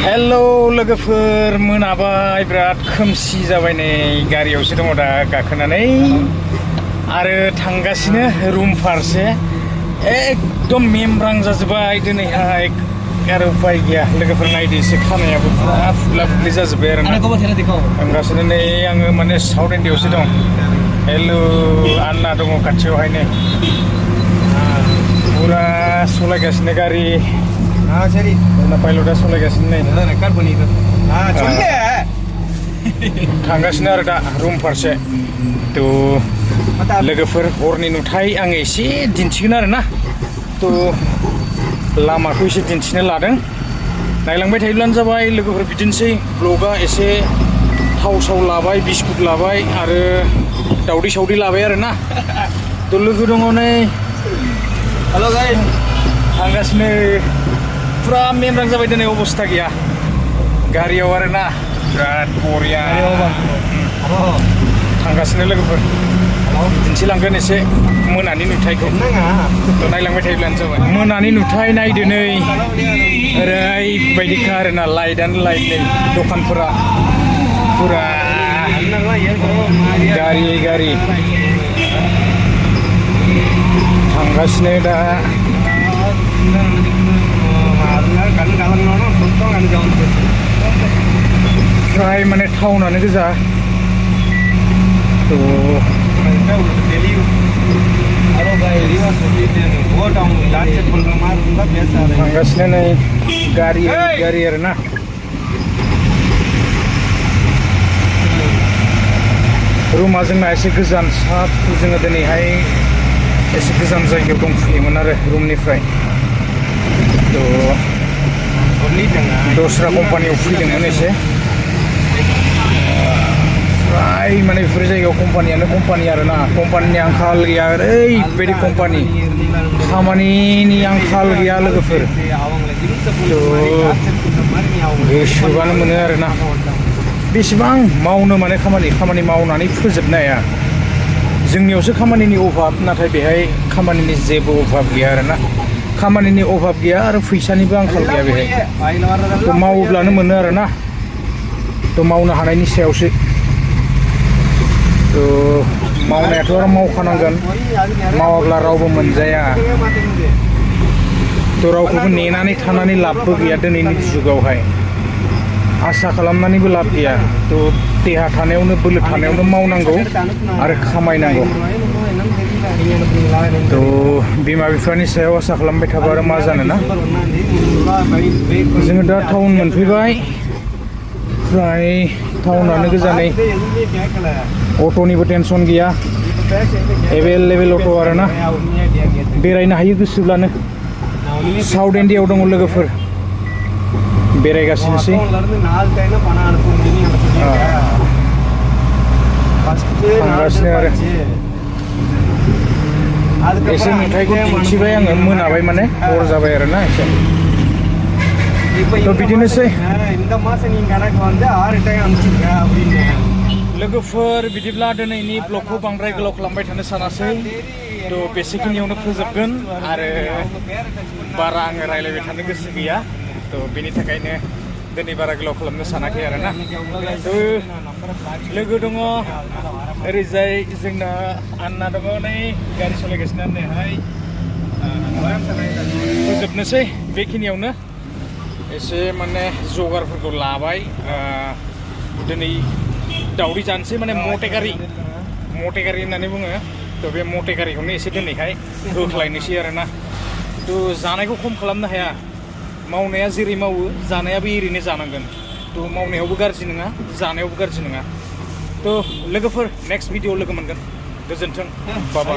hello लोगोफोर मोनाबाय बिराद खोमसि जाबाय नै गारियावसो दङ दा गाखोनानै आरो थांगासिनो रुम फारसे एकदम मेमब्रां जाजोब्बाय दिनैहाय आरो उपाय गैया लोगोफोर नायदो एसे खानायाबो पुरा फुला फुलि जाजोब्बाय आरो थांगासिनो नै आङो माने साउथ इन्डियायावसो दं हेलौ आन्ना दङ खाथियावहायनो पुरा सलायगासिनो गारि सरी पाइलटा सलायगासिनो नै थांगासिनो आरो दा रुम फारसे तो लोगोफोर हरनि नुथाय आङो एसे दिन्थिगोन आरो ना तो लामाखौ एसे दिन्थिनो लादों नायलांबाय थायोब्लानो जाबाय लोगोफोर बिदिनोसै ब्लगा एसे थाव साव लाबाय बिस्कुट लाबाय आरो दावदै सावदै लाबाय आरो ना तो लोगो दङ नै हेलो गाइस थांगासिनो पुरा मेमब्रां जाबाय दिनै अबस्था गैया गारियाव आरो ना बिराद बरिया थांगासिनो लोगोफोर दिन्थिलांगोन एसे मोनानि नुथायखौ नायलांबाय थायोब्लानो जाबाय मोनानि नुथाय नायदो नै ओरैबायदिखा आरोना लाइटआनो लाइट नै दखानफोरा पुरा गारि थांगासिनो दा फ्राय माने टाउनानो गोजा तो थांगासिनो नै गारि आरो ना रुमा जोंना एसे गोजान साफ जोङो दिनैहाय एसे गोजान जायगायाव दंफैयोमोन आरो रुमनिफ्राय तो दस्रा कम्पानियाव फैदोंमोन एसे फ्राय माने बेफोर जायगायाव कम्पानियानो कम्पानि आरो ना कम्पानिनि आंखाल गैया ओरैबायदि कम्पानि खामानिनि आंखाल गैया लोगोफोर गोसोबानो मोनो आरो ना बेसेबां मावनो माने खामानि मावनानै फोजोबनो हाया जोंनियावसो खामानिनि अभाब नाथाय बेहाय खामानिनि जेबो अभाब गैया आरो ना खामानिनि अभाब गैया आरो फैसानिबो आंखाल गैया बेहाय तो मावोब्लानो मोनो आरो ना तो मावनो हानायनि सायावसो तो मावनायाथ' आरो मावखानांगोन मावाब्ला रावबो मोनजाया तो रावखौबो नेनानै थानानै लाबबो गैया दिनैनि जुगावहाय आसा खालामनानैबो लाब गैया तो देहा थानायावनो बोलो थानायावनो मावनांगौ आरो खामायनांगौ तो बिमा बिफानि सायाव आसा खालामबाय थाबा आरो मा जानो ना जोङो दा टाउन मोनफैबाय फ्राय टाउनानो गोजानै अट'निबो टेनसन गैया एभेलेबेल अट' आरो ना बेरायनो हायो गोसोब्लानो साउथ इन्डियायाव दङ लोगोफोर बेरायगासिनोसै थांगासिनो आरो एसे नुथायखौ दिन्थिबाय आङो मोनाबाय माने हर जाबाय आरो ना एसे तो बिदिनोसै लोगोफोर बिदिब्ला दिनैनि ब्लगखौ बांद्राय गोलाव खालामबाय थानो सानासै तो बेसेखिनियावनो फोजोबगोन आरो बारा आङो रायलायबाय थानो गोसो गैया तो बेनि थाखायनो दिनै बारा गोलाव खालामनो सानाखै आरो ना तो लोगो दङ ओरैजाय जोंना आन्ना दङ नै गारि सालायगासिनो नैहाय फोजोबनोसै बेखिनियावनो एसे माने जगारफोरखौ लाबाय दिनै दावदै जानोसै माने मटेगारि होननानै बुङो तो बे मटेगारिखौनो एसे दिनैहाय होख्लायनोसै आरो ना तो जानायखौ खम खालामनो हाया मावनाया जेरै मावो जानायाबो एरैनो जानांगोन तो मावनायावबो गाज्रि नङा जानायावबो गाज्रि नङा तो लोगोफोर नेक्स्ट भिडिअ लोगो मोनगोन गोजोन्थों बाबा